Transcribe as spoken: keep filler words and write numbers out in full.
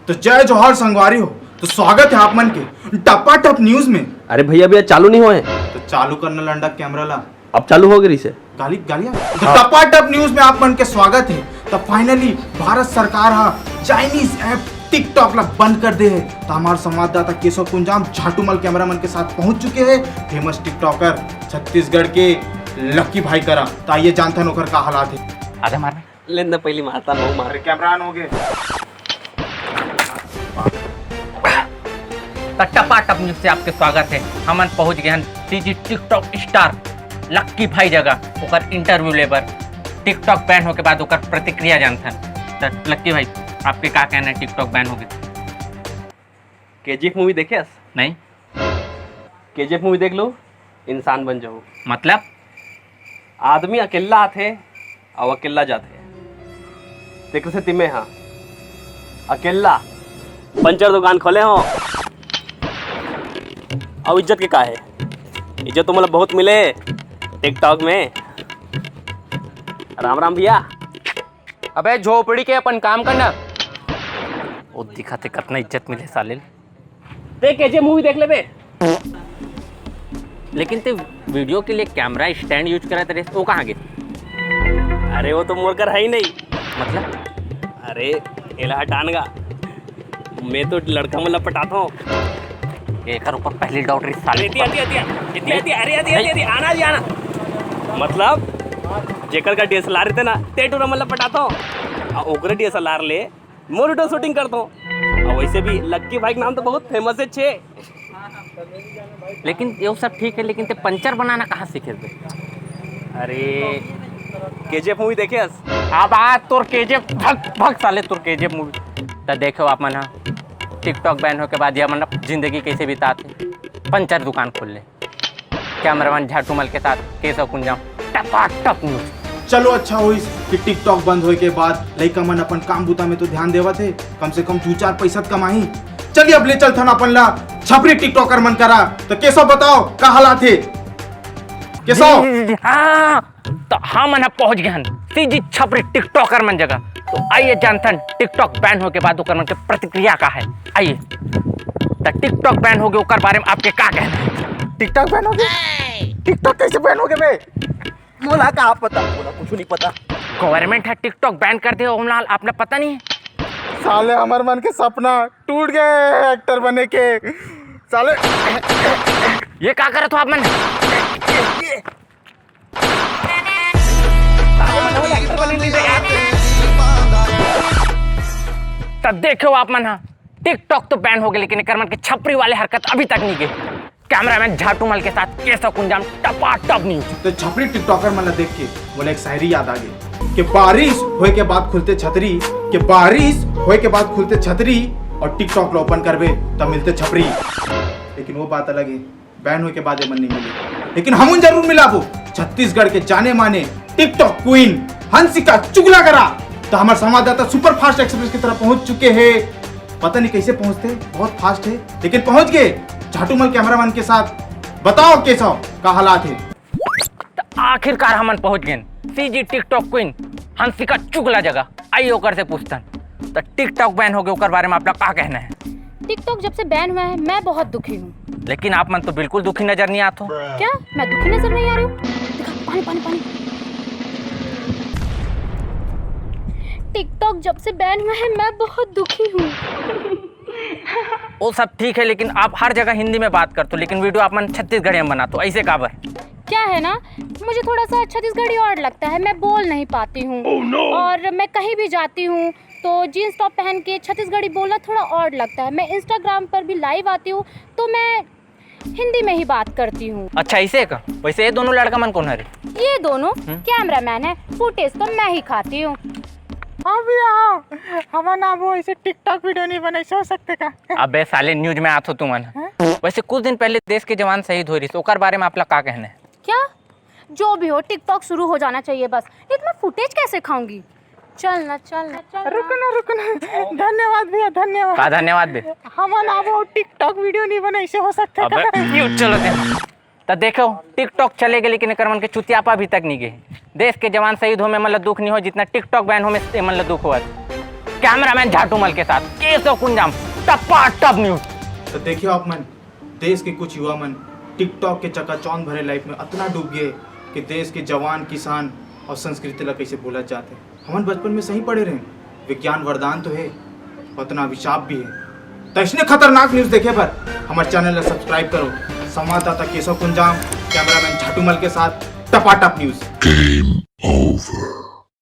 तो जय जोहार संगवारी हो। तो स्वागत है आप मन के टपाटप न्यूज में। अरे भैया, भैया, चालू नहीं होए। तो चालू करना लंडा कैमरा ला। अब चालू हो गई से। गाली गाली आ गई। तो टपाटप न्यूज में आप मन के स्वागत है। तो फाइनली भारत सरकार हा चाइनीज ऐप टिकटॉक ला बंद कर दे है। तो हमारे संवाददाता केशव कुंजाम झाटूमल कैमरामैन के साथ पहुंच चुके हैं फेमस टिकटॉकर छत्तीसगढ़ के लक्की भाई करा। तो आइए जानथन ओकर का हालात है। आधा मार। लेन द पहली मारता, नौ मार। अरे कैमरा ऑन हो गए। त टपाटप न्यूज से आपके स्वागत है। हमन पहुंच गए हन सीजी टिकटॉक स्टार लक्की भाई जगह, ओकर इंटरव्यू लेबर। टिकटॉक बैन होके बाद ओकर प्रतिक्रिया जानथन। त लक्की भाई, आपके का कहना है टिकटॉक बैन होके? केजीएफ मूवी देखे हस? नहीं। केजीएफ मूवी देख लो, इंसान बन जाओ। मतलब? आदमी अकेला आथे अउ अकेला जाथे। तेकर सेती मैं हा अकेला पंचर दुकान खोले हो। अउ इज्जत के का है? इज्जत तो मतलब बहुत मिले टिकटॉक में। राम राम भैया। अबे झोपड़ी के, अपन काम करना। वो दिखाते कितना इज्जत मिले साले। देख केजीएफ मूवी देख लेबे। लेकिन ते वीडियो के लिए कैमरा स्टैंड यूज करत रहे, वो कहाँ गए? अरे वो तो मोर कर है ही नहीं। मतलब? अरे एला हटान गा, मैं तो लड़का मन ला पटात हूँ। एकर ऊपर पहली डाउट रही साले। अरे दिया, दिया, दिया, दिया, दिया, अरे, अरे, अरे, अरे, आना जी, आना। मतलब जेकर का डीएसएलआर रहते ना, ते टूरा मन ला पटात हूँ। आ ओकरे डीएसएलआर ले मोर वीडियो शूटिंग करता हूँ। और वैसे भी लक्की भाई के नाम तो बहुत फेमस है छे। लेकिन ये सब ठीक है, लेकिन ते पंचर बनाना कहाँ सीखे बे? अरे केजीएफ मूवी देखे हस? अब आज तोर केजीएफ भग भग साले, तोर केजीएफ मूवी। त देखो आप मन हा, टिकटॉक बैन होके बाद ये मन जिंदगी कैसे बिताते, पंचर दुकान खोल ले। कैमरामैन झाटूमल के साथ केशव कुंजाम, टपाटप न्यूज। चलो अच्छा होइस कि टिकटॉक बंद होए के बाद लइका मन अपन काम बुता में तो ध्यान देवत हे, कम से कम दू चार पैसा त कमाही। चलिए अब ले चलथन अपन ला छपरी टिकटॉकर मन करा। तो केशव बताओ का हालात हे? केशव। हाँ, तो हमन ह पहुंच गए हन सीजी छपरी टिकटॉकर मन जगह। तो आइए जानथन टिकटॉक बैन होए के बाद ओकर मन के प्रतिक्रिया का है। आइए, तो टिकटॉक बैन हो गए, ओकर बारे में आपके का कहना है? टिकटॉक बैन हो गए? टिकटॉक कैसे बैन हो गए बे? मोला का पता, मोला कुछ नहीं पता। गवर्नमेंट है टिकटॉक बैन कर दे, ओमला आपने पता नहीं है? साले हमर मन के सपना टूट गए एक्टर बने के। साले ये का करत हो आप मन? तब देखो आप मन हा, टिकटॉक तो बैन हो गए, लेकिन एकर मन के छपरी वाले हरकत अभी तक नहीं गए। कैमरामैन झाटूमल के साथ केशव कुंजाम, टपाटप न्यूज। तो छपरी टिकटॉकर मन ला देख के मोला एक शायरी याद आ गई कि बारिश होए के बाद खुलते छतरी, कि बारिश होए के बाद खुलते छतरी और टिकटॉक ला ओपन करबे तब मिलते छपरी। लेकिन वो बात अलग है, बैन होए के बाद ये मन नहीं मिले, लेकिन हमन जरूर मिलाबो छत्तीसगढ़ के जाने माने टिकटॉक क्वीन हंसिका चुगला करा। तो हमारे संवाददाता सुपर फास्ट एक्सप्रेस की तरफ पहुंच चुके हैं। पता नहीं कैसे पहुंचते, बहुत फास्ट है, लेकिन पहुंच गए झाटूमल कैमरामैन के साथ। बताओ केशव, का हालात है? तो आखिरकार हमन पहुंच गए सीजी टिकटॉक क्वीन हंसिका चुगला जगह। आइए ओकर से पूछतन। तो टिकटॉक बैन हो गए, ओकर बारे में आपका का कहना है? टिकटॉक जब से बैन हुआ है, मैं बहुत दुखी हूँ। लेकिन आप मन तो बिल्कुल दुखी नजर नहीं आत हो। क्या मैं दुखी नजर नहीं आ रही हूँ? दिखा, पानी, पानी, पानी। टिकटॉक जब से बैन हुआ है, मैं बहुत दुखी हूँ। वो सब ठीक है, लेकिन आप हर जगह हिंदी में बात करते हो, लेकिन वीडियो आप मन छत्तीसगढ़ी में बनाते हो, ऐसे काबर? क्या है ना, मुझे थोड़ा सा छत्तीसगढ़ी ऑड लगता है, मैं बोल नहीं पाती हूँ। Oh no! और मैं कहीं भी जाती हूँ तो जीन्स टॉप पहन के छत्तीसगढ़ी बोलना थोड़ा ऑड लगता है। मैं इंस्टाग्राम पर भी लाइव आती हूँ तो मैं हिंदी में ही बात करती हूँ। अच्छा, ऐसे का? वैसे ये दोनों लड़का मन कौन है रे? ये दोनों हम्म? कैमरामैन है, फुटेज तो मैं ही खाती हूँ। हाँ भैया, हाँ। हमन अब वो ऐसे टिकटॉक वीडियो नहीं बनाई, सो सकते का? अबे साले, न्यूज में आत हो तुमन। हाँ? वैसे कुछ दिन पहले देश के जवान शहीद हो रही, ओकर बारे में आपला का कहना है? क्या? जो भी हो, टिकटॉक शुरू हो जाना चाहिए बस। इतना फुटेज कैसे खाऊंगी? चल ना, चल ना, चल ना। रुक ना, रुक ना। धन्यवाद भैया, धन्यवाद। का धन्यवाद बे? हमन अब वो टिकटॉक वीडियो नहीं बनाई, से हो सकते अबे, का? यूं चलो दे। त देखो, टिकटॉक चले गए, लेकिन एकर मन के चुतियापा अभी तक नहीं गए। देश के जवान शहीद होमे मन ला दुख नहीं हो, जितना टिकटॉक बैन होमे से मन ला दुख होवत। कैमरामैन झाटूमल के साथ केशव कुंजाम, टपाटप न्यूज। तो देखियो आप मन, देश के कुछ युवा मन टिकटॉक के चकाचौंध भरे लाइफ में अतना डूब गए कि देश के जवान, किसान और संस्कृति ला कैसे भूलत जाते। हमन बचपन में सही पढ़े रहे, विज्ञान वरदान तो है, उतना अभिशाप भी है। तो इसने खतरनाक न्यूज देखे बर हमारे चैनल ला सब्सक्राइब करो। संवाददाता केशव कुंजाम, कैमरामैन झाटूमल के साथ टपाटप न्यूज। Game over.